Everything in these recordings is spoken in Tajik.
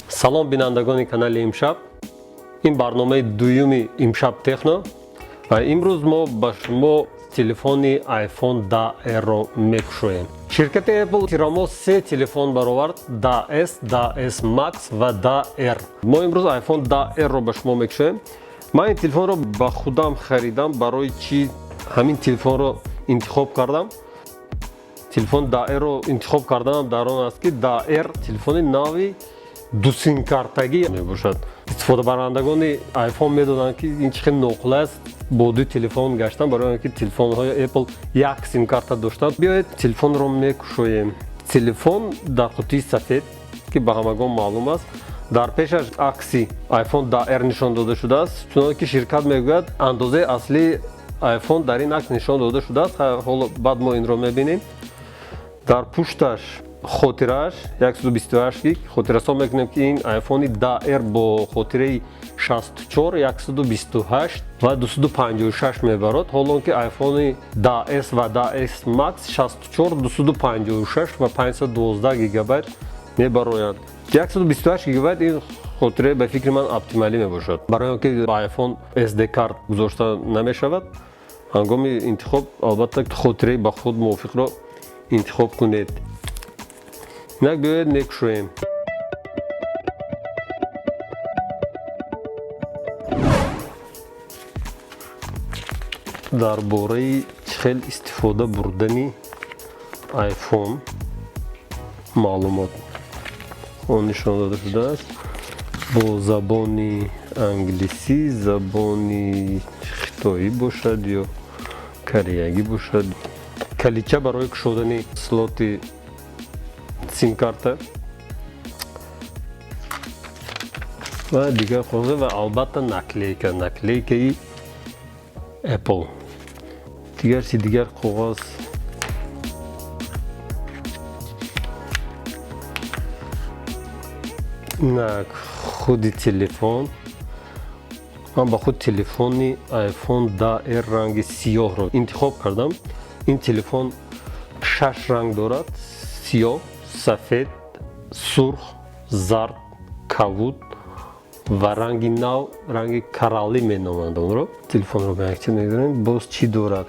Салом, бинандагони канали Имшаб. Ин барномаи дуюми Имшаб Техно ва имрӯз мо ба шумо телефони iPhone 10R-ро мекушоем. Ширкати Apple тирамоҳ се телефон баровард: 10S, 10S Max ва 10R. Мо имрӯз iPhone 10R-ро ба шумо мекушоем. Ман ин телефонро ба худам харидам. Барои чӣ ҳамин телефонро интихоб кардам? Телефон 10R-ро интихоб карданам дар он аст, ки 10R телефони нави дусимкартагӣ мебошад. Истифодабарандагони iPhone медонанд, ки ин чӣ хел ноқулай аст бо ду телефон гаштан, барои он ки телефонҳои Apple як симкарта доштанд. Биёед, телефонро мекушоем. Телефон дар қуттии сафед, ки ба ҳамагон маълум аст. Дар пешаш акси iPhone 10R нишон дода шудааст. Чуноне ки ширкат мегӯяд, андозаи аслии iPhone дар ин акс нишон дода шудааст. Ҳоло баъд мо инро мебинем. Дар пушташ хотирааш 128 гиг. Хотиррасон мекунем, ки ин iPhone 10R бо хотираи 64, 128 ва 256 мебарод, ҳолон ки iPhone 10S ва 10S Max 64, 256 ва 512 гигабайт мебароянд. 128 гигабайт ин хотираи ба фикри ман оптималӣ мебошад, барои он ки ба iPhone SD карт гузошта намешавад. Ҳангоми интихоб албатта хотираи ба худ мувофиқро интихоб кунед. Инак, биёед, мекушоем. Дар бораи чӣ хел истифода бурдани iPhone маълумот он нишон дода шудааст бо забони англисӣ, забони хитоӣ бошад ё кореягӣ бошад. Калидча барои кушодани слоти симкарта ва дигар қоғаз ва албатта наклейка, наклейкаи Apple. Дигар чи? Дигар қоғаз. Инак, худи телефон. Ман ба худ телефони iPhone 10R ранги сиёҳро интихоб кардам. Ин телефон шаш ранг дорад: сиёҳ, сафед, сурх, зард, кавуд ва ранги нав, ранги кораллӣ меноманд онро. Телефонро ба якча мегузорем. Боз чӣ дорад?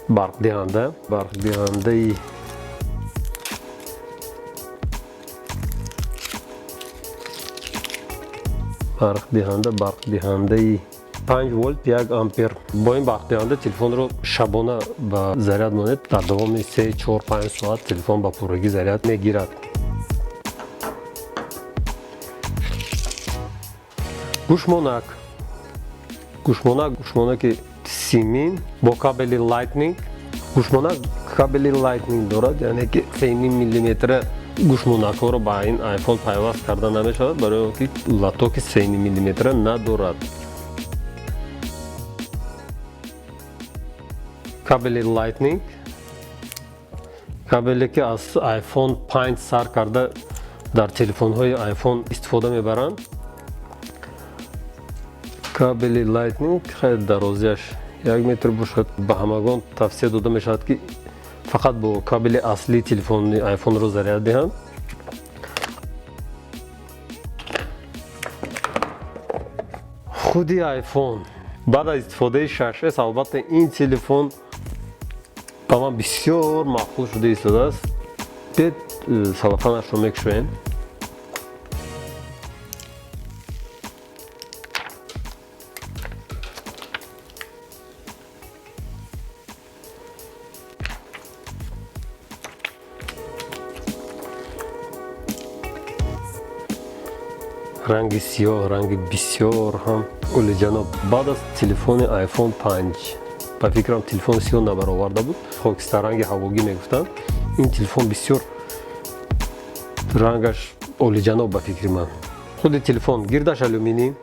Барқдиҳанда, барқдиҳандаи 5 вольт, 1 ампер. Бо ин барқдиҳанда телефонро шабона ба заряд монед, дар давоми 3, 4, 5 соат телефон ба пуррагӣ заряд мегирад. Гӯшмонак, гӯшмонаки симин бо кабели Lightning. Гӯшмонак кабели Lightning дорад, яъне ки 3,5 миллиметра гӯшмонакҳоро ба ин iPhone пайваст карда намешавад, барои он ки латоки 3,5 миллиметра надорад. Кабели Lightning, кабеле ки аз iPhone 5 сар карда дар телефонҳои iPhone истифода мебаранд. Кабели Lightning хеле дарозиаш 1 метр бошад. Ба ҳамагон тавсия дода мешавад, ки фақат бо кабели аслии телефони iPhone-ро заряд диҳанд. Худи iPhone баъд аз истифодаи 6S, албатта, ин телефон ба ман бисёр маъқул шуда истодааст. Биёед, салафанашро мекушоем. Ранги сиёҳ, ранги бисёр ҳам олиҷаноб. Баъд аз телефони iPhone 5, ба фикрам, телефони сиёҳ набароварда буд, хокистарранги ҳавогӣ мегуфтанд. Ин телефон бисёр рангаш олиҷаноб, ба фикри ман. Худи телефон гирдаш алюминӣ,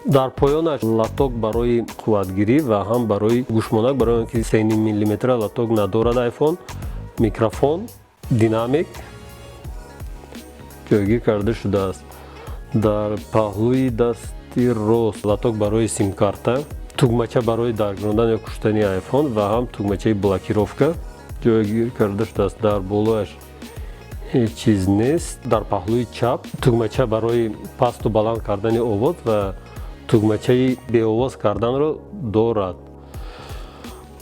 дар поёнаш латок барои қувватгирӣ ва ҳам барои гӯшмонак, барои он ки 3,5 миллиметра латок надорад iPhone. Микрофон, динамик ҷойгир карда шудааст. Дар паҳлӯи дасти рост латок барои симкарта, тугмача барои даргирондан ё куштани iPhone ва ҳам тугмачаи блокировка. Ҷойгир карда шудааст. Дар болояш ҳеҷ чиз нест. Дар паҳлӯи чап тугмача барои пасту баланд кардани овоз ва тугмачаи беовоз карданро дорад.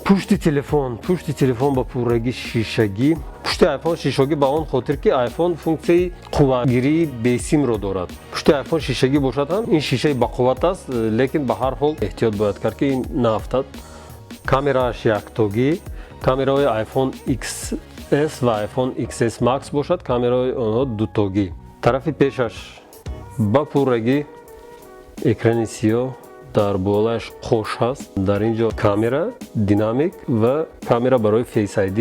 Пушти телефон ба пуррагӣ шишагӣ. Пушти айфон шишагӣ ба он хотир, ки айфон функсияи қуввагирии бесимро дорад. Пушти айфон шишагӣ бошад ҳам, ин шишаи бақувват аст, лекин ба ҳар ҳол эҳтиёт бояд кард, ки ин наафтад. Камерааш яктогӣ. Камераҳои iPhone XS ва iPhone XS Max бошад, камераҳои онҳо дутогӣ. Тарафи пешаш ба пуррагӣ экрани сиёҳ, дар болояш қош ҳаст. Дар ин ҷо камера, динамик ва камера барои Face ID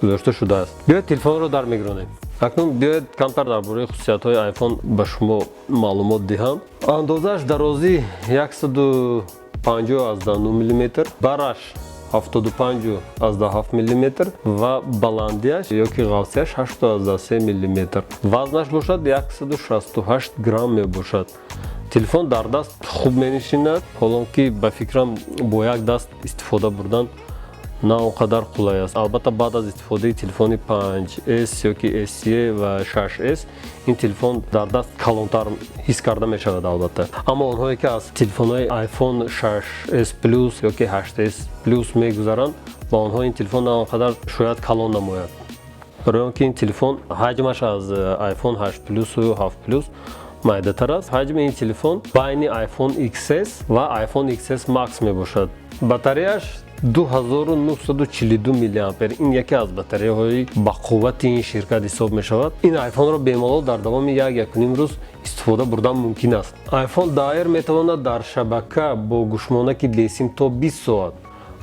гузошта шудааст. Биёед, телефонро дар мегиронем. Акнун биёед, камтар дар бораи хусусиятҳои iPhone ба шумо маълумот диҳам. Андозааш: дарозӣ 150,9 мм, бараш 75,7 мм ва баландиаш ёки ғафсияш 8,3 мм. Вазнаш бошад, 168 грамм мебошад. Телефон дар даст хуб менишинад, ҳолон ки, ба фикрам, бо як даст истифода бурдан на он қадар қулай аст. Албатта, баъд аз истифодаи телефони 5S ёки SE ва 6S ин телефон дар даст калонтар ҳис карда мешавад, албатта. Аммо онҳое, ки аз телефонҳои iPhone 6S Plus ёки 8S Plus мегузаранд, ба онҳо ин телефон на он қадар шояд калон намояд, барои он ки ин телефон ҳаҷмаш аз iPhone 8 Plus 7 Plus майдатар аст. Ҳаҷми ин телефон байни iPhone XS ва iPhone XS Max мебошад. Батареяш 2942 миллиампер. Ин яке аз батареяҳои бақуввати ин ширкат ҳисоб мешавад. Ин айфонро бемалол дар давоми як, якуним рӯз истифода бурдан мумкин аст. iPhone 10R метавонад дар шабака бо гӯшмонаки бесим то 20 соат,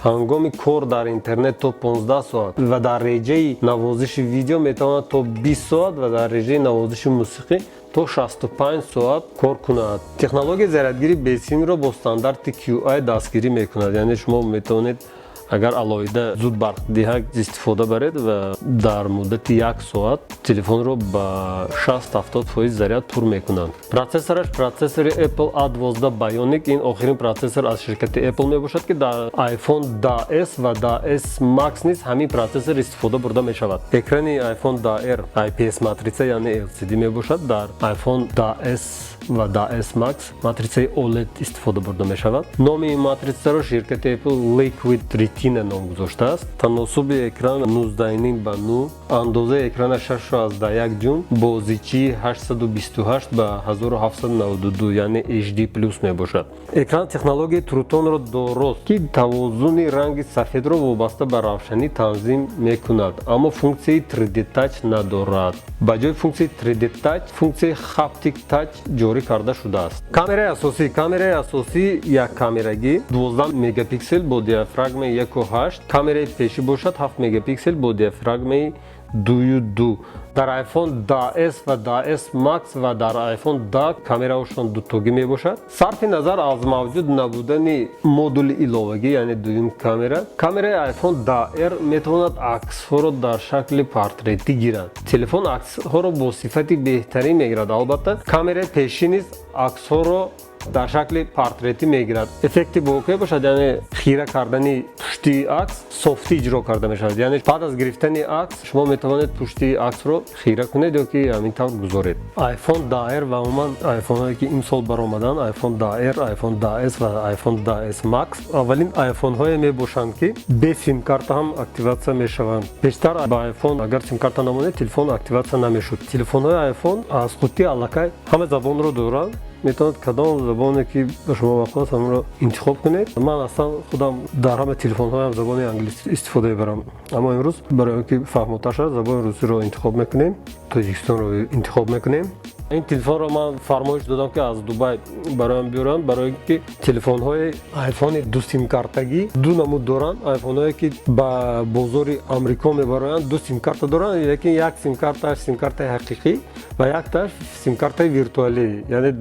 ҳангоми кор дар интернет то 15 соат ва дар реҷаи навозиши видео метавонад то 20 соат ва дар реҷаи навозиши мусиқӣ то 65 соат кор кунад. Технологияи зарядгирии бесимро бо стандарти QI дастгирӣ мекунад, яъне шумо метавонед, агар алоҳида зудбарқдиҳак истифода баред ва дар муддати як соат телефонро ба 60-70% заряд пур мекунанд. Процессораш процессори Apple A12 Bionic. Ин охирин процессор аз ширкати Apple мебошад, ки дар iPhone 10S ва 10S Max низ ҳамин процессор истифода бурда мешавад. Экрани iPhone 10R IPS матрица, яъне LCD мебошад. Дар iPhone 10S ва 10S Max матрицаи OLED истифода бурда мешавад. Номи ин матрицаро ширкати Apple Liquid Retina ном гузоштааст. Таносуби экран 19 ба 9, андозаи экрана 6,1 дюйм бо зичии 828 ба 1792, яъне HD+ мебошад. Экран технологияи True Tone ро дорост, ки тавозуни ранги сафедро вобаста ба равшанӣ танзим мекунад, аммо функсияи 3D Touch надорад. Ба ҷои функсияи 3D Touch функсияи Haptic Touch ҷорӣ карда шудааст. Камераи асосӣ як камерагӣ 12 мегапиксел бо диафрагмаи 1,8. Камераи пешӣ бошад, 7 мегапиксел бо диафрагмаи 2,2. Дар iPhone 10S ва 10S Max ва дар iPhone 10 камераҳошон дутогӣ мебошад. Сарфи назар аз мавҷуд набудани модули иловагӣ, яъне дуюм камера, камераи iPhone 10R метавонад аксҳоро дар шакли портретӣ гирад. Телефон аксҳоро бо сифати беҳтарин мегирад. Албатта, камераи пешӣ низ аксҳоро дар шакли портретӣ мегирад. Эффекти боке бошад, яъне хира кардани пушти акс, софтӣ иҷро карда мешавад, яъне баъд аз гирифтани акс шумо метавонед пушти аксро хира кунед ё ки ҳамин тавр гузоред. iPhone 10R ва умуман айфонҳое, ки имсол баромаданд, iPhone 10R, iPhone 10S ва iPhone 10S Max, аввалин айфонҳое мебошанд, ки бе симкарта ҳам активатсия мешаванд. Пештар ба iPhone агар симкарта намонед, телефон активатсия намешуд. Телефонҳои iPhone аз худти аллакай ҳама забонро доранд. Метавонед кадом забоне, ки ба шумо маъқул аст, ҳамонро интихоб кунед. Ман аслан худам дар ҳама телефонҳоям забони англисӣ истифода мебарам, аммо имрӯз барои он ки фаҳмотар шавад, забони русиро интихоб мекунем, Тоҷикистонро интихоб мекунем. Ин телефонро ман фармоиш додам, ки аз Дубай бароям биёранд, барои ин ки телефонҳои айфони ду симкартагӣ ду намуд доранд. Айфонҳое, ки ба бозори Амрико мебароянд, ду симкарта доранд, лекин як симкартааш симкартаи ҳақиқӣ ва яктааш симкартаи виртуалӣ, яъне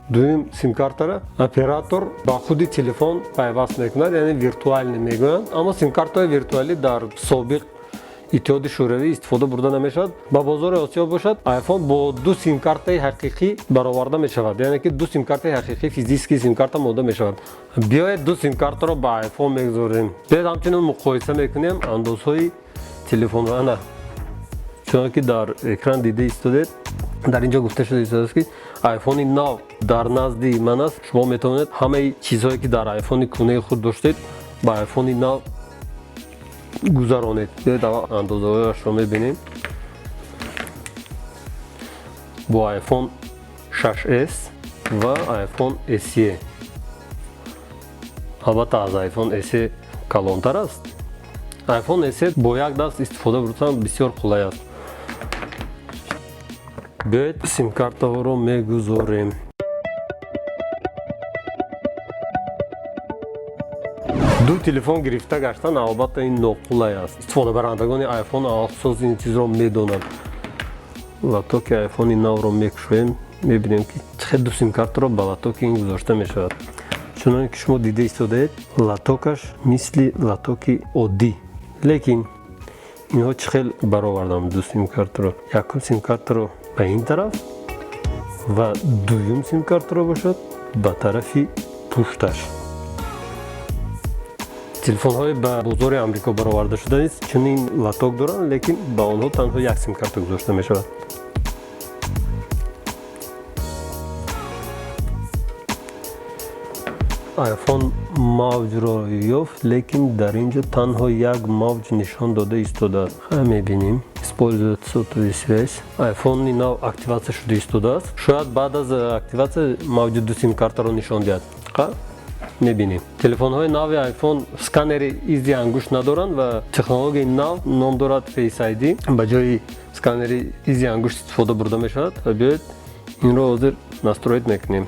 дуюм симкартара оператор ба худи телефон пайваст мекунад, яъне виртуалӣ мегӯянд. Аммо симкартаҳои виртуалӣ дар собиқ Иттиҳоди Шӯравӣ истифода бурда намешавад. Ба бозори Осиё бошад, айфон бо ду симкартаи ҳақиқӣ бароварда мешавад, яъне ки ду симкартаи ҳақиқӣ, физический симкарта монда мешавад. Биёед, ду симкартаро ба айфон мегузорем. Биёед, ҳамчунин муқоиса мекунем андозҳои Телефонро ана чунон ки дар экран дида истодед, дар ин ҷо гуфта шуда истодааст, ки айфони нав дар назди ман аст. Шумо метавонед ҳамаи чизҳое, ки дар айфони кӯҳнаи худ доштед, ба айфони нав гузаронед. Биёед, аввал андозаҳояшро мебинем бо iPhone 6s ва iPhone SE. Албатта, аз iPhone SE калонтар аст. iPhone SE бо як даст истифода бурдан бисёр қулай аст. Биёед, симкартаҳоро мегузорем. Ду телефон гирифта гаштан, албатта, ин ноқулай аст. Истифодабарандагони iPhone алахусус ин чизро медонанд. Лотоки айфони навро мекушоем, мебинем, ки чӣ ду симкартаро ба лотоки ин гузошта мешавад. Чуноне ки шумо дида истодаед, лотокаш мисли лотоки оддӣ, лекин инҳо чӣ хел баровардам ду симкартаро: якум симкартаро ба ин тараф ва дуюм симкартаро бошад ба тарафи пушташ. Телефонҳои ба бозори Амрико бароварда шуда низ чунин лоток доранд, лекин ба онҳо танҳо як симкарта гузошта мешавад. iPhone мавҷро ёфт, лекин дар ин ҷо танҳо як мавҷ нишон дода истодааст. Хай, мебинем. Использовать сотовую связь. iPhone нав активатсия шуда истодааст. Шояд баъд аз активатсия мавҷи ду симкартаро нишон диҳад. Ха, мебинем. Телефонҳои нави iPhone сканери изи ангушт надоранд ва технологияи нав ном дорад Face ID, ба ҷои сканери изи ангушт истифода бурда мешавад. Ва биёед, инро ҳозир настроить мекунем.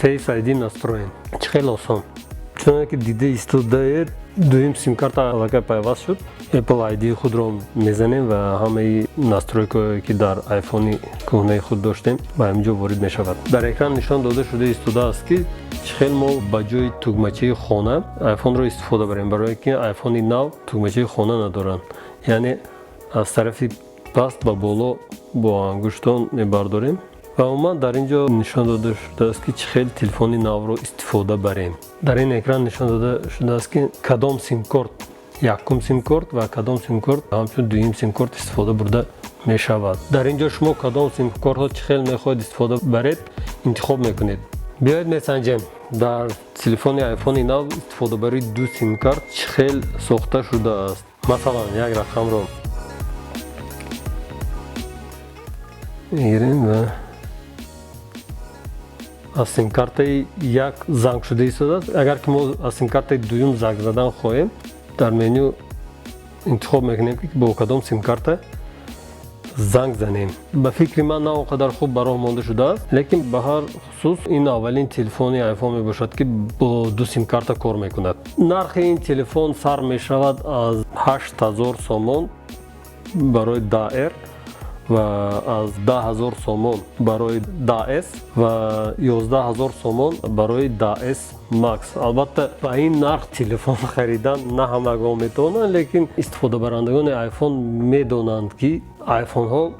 Face ID настроен. Чӣ хеле осон. Чуноне ки дида истодаед, дуюм симкарта аллакай пайваст шуд. Apple ID худро мезанем ва ҳамаи настройкаое, ки дар айфони кӯҳнаи худ доштем, ба ҳамин ҷо ворид мешавад. Дар экран нишон дода шуда истодааст, ки чӣ хел мо ба ҷои тугмачаи хона айфонро истифода барем, барое ки айфони нав тугмачаи хона надоранд. Яъне аз тарафи паст ба боло бо ангуштон мебардорем. Ва умуман дар ин ҷо нишон дода шудааст, ки чӣ хел телефони навро истифода барем. Дар ин экран нишон дода шудааст, ки кадом симкорт якум симкорт ва кадом симкорт ҳамчун дуюм симкорт истифода бурда мешавад. Дар ин ҷо шумо кадом симкортҳо чӣ хел мехоҳед истифода баред, интихоб мекунед. Биёед, месанҷем, дар телефони айфони нав истифодабарии ду симкарт чӣ хел сохта шудааст. Масалан, як рақамро мегирем ва аз симкартаи як занг шуда истодааст. Агар ки мо аз симкартаи дуюм занг задан хоҳем, дар меню интихоб мекунем, ки бо кадом симкарта занг занем. Ба фикри ман, на он қадар хуб ба роҳ монда шудааст, лекин ба ҳар хусус ин аввалин телефони iPhone мебошад, ки бо ду симкарта кор мекунад. Нархи ин телефон сар мешавад аз 8000 сомон барои 10R ва аз 10 000 сомон барои 10S ва 11 000 сомон барои 10S Max. Албатта, ба ин нарх телефон харидан на ҳамагон метавонанд, лекин истифодабарандагони iPhone медонанд, ки айфонҳо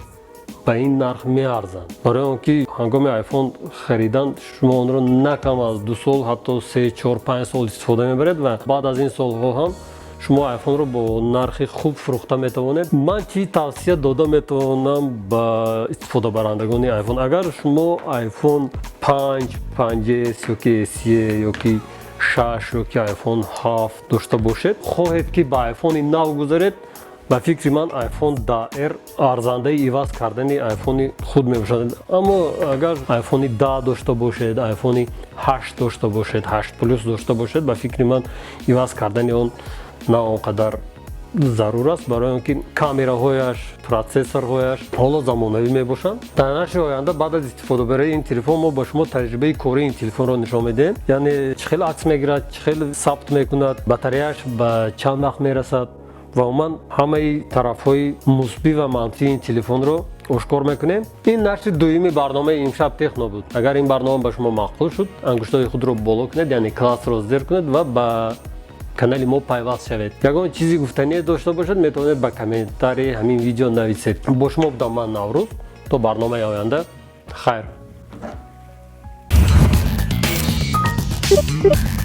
ба ин нарх меарзанд, барои он ки ҳангоми iPhone харидан шумо онро на кам аз 2 сол, ҳатто 3, 4, 5 сол истифода мебаред ва баъд аз ин солҳо ҳам шумо айфонро бо нархи хуб фурӯхта метавонед. Ман чӣ тавсия дода метавонам ба истифодабарандагони айфон? Агар шумо iPhone 5, 5s ёки SE ёки 6 ёки iPhone 7 дошта бошед, хоҳед, ки ба айфони нав гузаред, ба фикри ман, iPhone 10R арзандаи иваз кардани айфони худ мебошад. Аммо агар айфони 10 дошта бошед, айфони 8 дошта бошед, 8 плюс дошта бошед, ба фикри ман, иваз кардани он на он қадар зарур аст, барои он ки камераҳояш, процессорҳояш ҳоло замонавӣ мебошанд. Дар нашри оянда, баъд аз истифодабарии ин телефон, мо ба шумо таҷрибаи кории ин телефонро нишон медиҳем, яъне чӣ хел акс мегирад, чӣ хел сабт мекунад, батареяш ба чанд вақт мерасад ва умуман ҳамаи тарафҳои мусбӣ ва манфии ин телефонро ошкор мекунем. Ин нашри дуюми барномаи «Имшаб Техно» буд. Агар ин барнома ба шумо маъқул шуд, ангуштои худро боло кунед, яъне классро зер кунед ва ба канали мо пайваст шавед. Ягон чизи гуфтание дошта бошед, метавонед ба комментарии ҳамин видео нависед. Бо шумо будам ман, Наврӯз. То барномаи оянда хайр. Мусиқӣ.